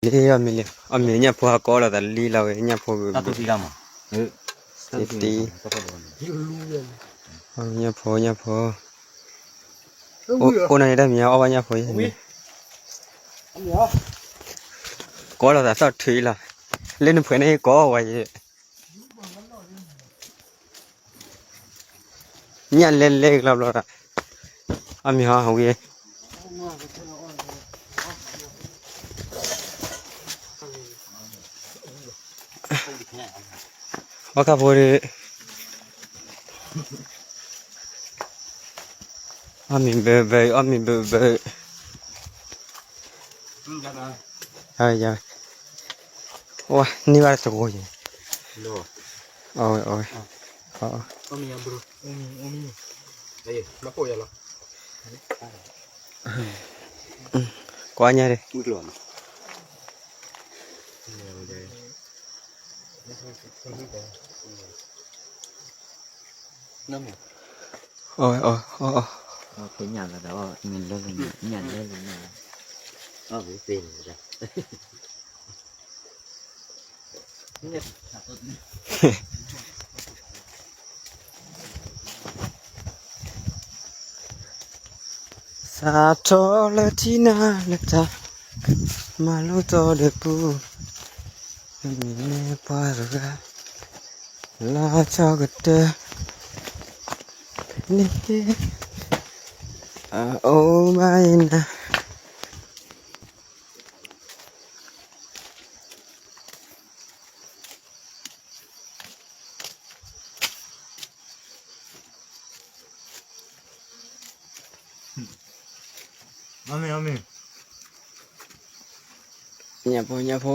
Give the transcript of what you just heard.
အီၣ်မ့ၤလံ, အီၣ်မ့ၤညၣ်ဖိဟးကိးလိာ်သးလံလီၤဝဲ ညၣ်ဖိဘုးဘုး, တံ, အီၣ်မ့ၤညၣ်ဖိ ညၣ်ဖိ, အိၣ်နီၤန့ၣ်တၢ်မံၤအီၣ်ဘၣ်ညၣ်ဖိယဲန့ၣ်, ကိးလိာ်သးသီၣ်ထွံလီၤ, လၢနဖှဲးန့ၣ်ကိးဝဲယဲ ညၣ်လဲလဲကလီဘျီဒီး, အမံၤဟီဝံၤ, အီၣ်ကၢ်ဖိဒီး, အီၣ်မ့ၤဘၢဘၢ, အီၣ်မ့ၤဘၢဘၢ, ဝဲ, န့ၢ်ဘၣ်တသကိးယဲ, အဝဲ, အဝဲ, ကွၢ်ညါဒီး, အဝဲ, စးထီၣ်လၢထံနၤလၢတၢ်, မၤလိသီဒီးပူၤ, မ့ၢ်န့ၢ်ပှၤတဂၤ, လီၤဆီကတၢၢ်, န့ၣ်, အအိၣ်ဘၣ်အံၤနၤ ညၣ်ဖိ ညၣ်ဖိ,